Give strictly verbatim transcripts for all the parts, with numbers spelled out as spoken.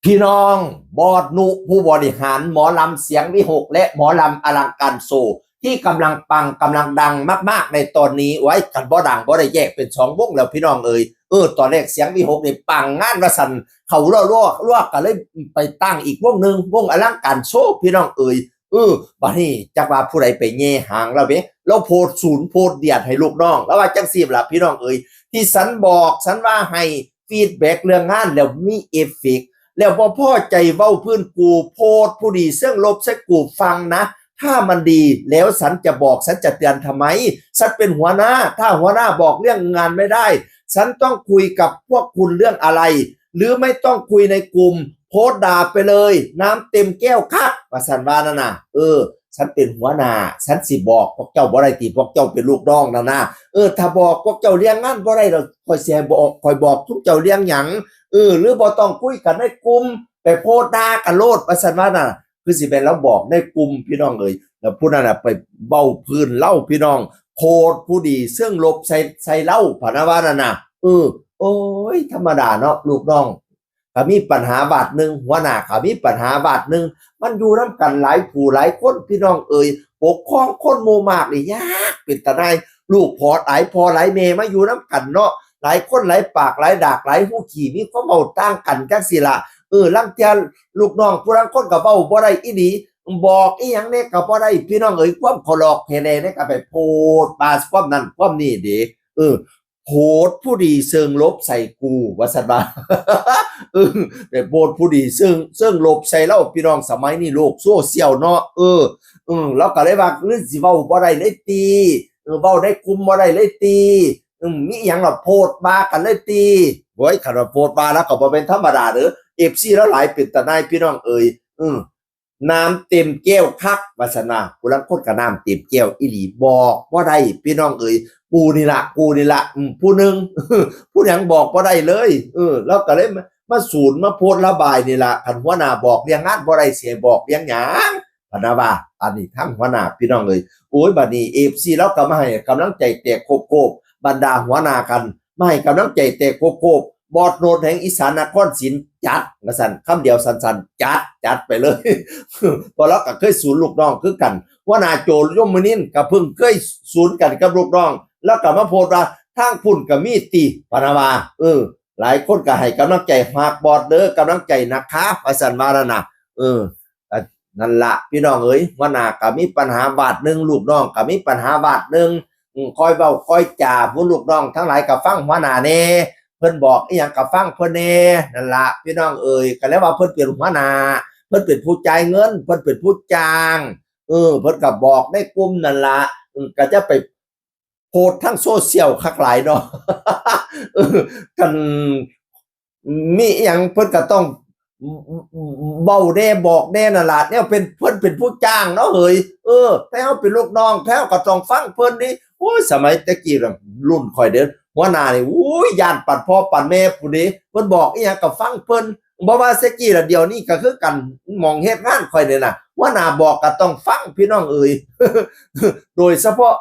พี่น้อง บอสนุผู้บริหารหมอลำเสียงวิหกและหมอลำอลังการโชว์ที่กำลังปังกำลังดังมากๆในตอนนี้ ไว้กันบ่ดังบ่ได้แยกเป็นสองวงแล้วพี่น้องเอ๋ย เออ ตอนแรกเสียงวิหกนี่ปังงานว่าซั่น เขาลวกๆๆ กันเลยไปตั้งอีกวงหนึ่ง วงอลังการโชว์พี่น้องเอ๋ย เออ บัดนี้จักว่าผู้ใดไปแย่หางแล้วเด้ เราโพสต์ศูนย์โพสต์เดียดให้ลูกน้อง แล้วว่าจังซี่ล่ะพี่น้องเอ๋ย ที่ฉันบอกฉันว่าให้ feedback เรื่องงานแล้วมีเอฟเฟกต์ แล้วบ่พอใจเว้าพื้นกู โพสต์ผู้ดีเชิงลบใส่กูฟังนะ ถ้ามันดีแล้วฉันจะบอก ฉันจะเตือนทำไม ฉันเป็นหัวหน้า ถ้าหัวหน้าบอกเรื่องงานไม่ได้ ฉันต้องคุยกับพวกคุณเรื่องอะไร หรือไม่ต้องคุยในกลุ่ม โพสต์ด่าไปเลย น้ำเต็มแก้วคัก ว่าซั่นว่านั่นน่ะ เออ ฉันเป็นหัวหน้า ฉันสิบอกพวกเจ้าบ่ได้ติ พวกเจ้าเป็นลูกน้องนั่นน่ะ เออ ถ้าบอกพวกเจ้าเลี้ยงงานบ่ได้ดอก ข้อยสิให้บอก ข้อยบอกทุกเจ้าเลี้ยงหยัง เออ หรือบ่ต้องคุยกันในกลุ่ม ไปโพสต์ด่ากันโลด ว่าซั่นว่าน่ะ คือสิแม่นลาวบอกในกลุ่มพี่น้องเอ๋ย แล้วผู้นั้นน่ะไปเว้าพื้นลาวพี่น้อง โพสต์ผู้ดีเชิงลบใส่ ใส่ลาว พะนะว่านั่นน่ะ เออ โอ้ย ธรรมดาเนาะ ลูกน้องก็มีปัญหาบาดหนึ่ง หัวหน้าก็มีปัญหาบาดหนึ่ง มันอยู่นำกันหลายผู้หลายคนพี่น้องเอ๋ย ปกครองคนหมู่มากนี่ยากเป็นตาหน่าย ลูกพ่อหลายพ่อหลายแม่มาอยู่นำกันเนาะ หลายคนหลายปากหลายดากหลายฮู้ขี้ มีความเว้าต่างกันจังซี่ล่ะ เออ ลางเทื่อลูกน้องผู้ลางคนก็เว้าบ่ได้อีหลี บอกอีหยังแหน่ก็บ่ได้ พี่น้องเอ๋ย ความขอลอกแท้แหน่เนี่ยก็ไปโพสต์ว่าความนั้นความนี้เด้ เออ โพสต์ผู้ดีเชิงลบใส่กู ว่าซั่นว่า เออ ไปโพสต์ผู้ดีเชิง เชิงลบใส่ลาว พี่น้อง สมัยนี้โลกโซเชียลเนาะ เออ เออ ลาวก็เลยว่า หรือสิเว้าบ่ได้เลยติ เออ เว้าในกลุ่มบ่ได้เลยติ อืม มีหยังล่ะ โพสต์ว่ากันเลยติ โอ้ย คันว่าโพสต์ว่าลาวก็บ่แม่นธรรมดาเด้อ เอฟซีลาวหลายเป็นตาหน่ายพี่น้องเอ๋ย อืม น้ำเต็มแก้วคัก ว่าซั่นว่า ผู้ลางคนก็น้ำเต็มแก้วอีหลี บอกบ่ได้พี่น้องเอ๋ย กูนี่ล่ะ กูนี่ล่ะ อืม ผู้หนึ่ง ผู้หยังบอกบ่ได้เลย เออ ลาวก็เลยมา มาศูนย์มาโพสต์ระบายนี่ล่ะ คันหัวหน้าบอกเรื่องงานบ่ได้ สิให้บอกเรื่องหยัง พะนะว่า อันนี้ทางหัวหน้าพี่น้องเอ๋ย โอ้ย บัดนี้เอฟซีลาวก็มาให้กำลังใจแตกโคบๆ บรรดาหัวหน้ากัน มาให้กำลังใจแตกโคบๆ บอสโนดแห่งอีสานนครศรีจัด ว่าซั่น คำเดียวสั้นๆ จัด จัดไปเลย เพราะลาวก็เคยศูนย์ลูกน้องคือกัน หัวหน้าโจยมนินทร์ก็เพิ่งเคยศูนย์กันกับลูกน้อง แล้วก็มาโพสต์ว่าทางพุ้นก็มีติ พะนะว่า เออ หลายคนก็ให้กำลังใจ ฝากบอสเด้อ กำลังใจนะคะ ว่าซั่นว่านั่นน่ะ เออ ก็นั่นละพี่น้องเอ๋ย หัวหน้าก็มีปัญหาบาดหนึ่ง ลูกน้องก็มีปัญหาบาดหนึ่ง อืม คอยเว้าคอยจา ผู้ลูกน้องทั้งหลายก็ฟังหัวหน้าแหน่ เพิ่นบอกอีหยังก็ฟังเพิ่นแหน่ นั่นละพี่น้องเอ๋ย ก็แล้วว่าเพิ่นเป็นหัวหน้า เพิ่นเป็นผู้จ่ายเงิน เพิ่นเป็นผู้จ้าง เออ เพิ่นก็บอกในกลุ่มนั่นละ อืม ก็จะไปโพสต์ทางโซเชียลคักหลายเนาะ เออ คัน มีอิหยังเพิ่นก็ต้องเว้าแหน่บอกแหน่นั่นล่ะ แนวเป็น เพิ่นเป็นผู้จ้างเนาะเฮ้ย เออ แต่เฮาเป็นลูกน้อง แต่เฮาก็ต้องฟังเพิ่นนี่ โอ้ย สมัยแต่กี้น่ะ รุ่นข้อยเด้อ หัวหน้านี่ โอ้ย ย้านปานพ่อปานแม่พู้นเด้ เพิ่นบอกอิหยังก็ฟังเพิ่น บ่ว่าแต่กี้ล่ะ เดี๋ยวนี้ก็คือกัน หม่องเฮ็ดงานข้อยนี่น่ะ หัวหน้าบอกก็ต้องฟังพี่น้องเอ๋ย โดยเฉพาะ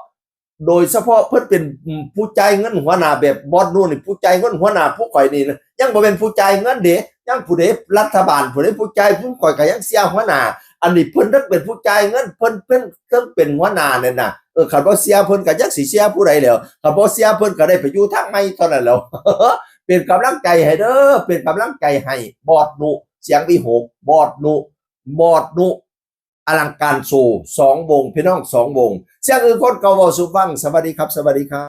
โดยเฉพาะเพิ่นเป็น อืม ผู้จ่ายเงินหัวหน้าแบบบอสโน่นนี่ ผู้จ่ายเงินหัวหน้าผู้ข่อยนี่นะ ยังบ่เป็นผู้จ่ายเงินเด้ ยังผู้ใดรัฐบาลผู้ใดผู้จ่าย ผู้ข่อยก็ยังเสียหัวหน้า อันนี้เพิ่นทั้งเป็นผู้จ่ายเงิน เพิ่น เพิ่นทั้งเป็นหัวหน้านั่นน่ะ เออ คันบ่เสียเพิ่นก็จักสิเสียผู้ใดแล้ว คันบ่เสียเพิ่นก็ได้ไปอยู่ทางใหม่เท่านั้นแหล้ว เป็นกำลังใจให้เด้อ เป็นกำลังใจให้บอสโน่เสียงวิหก บอสโน่ บอสโน่ อลังการโชว์ สองวง พี่น้อง สองวง เสียงอื่นคนเก่าเว้าสู่ฟัง สวัสดีครับ สวัสดีครับ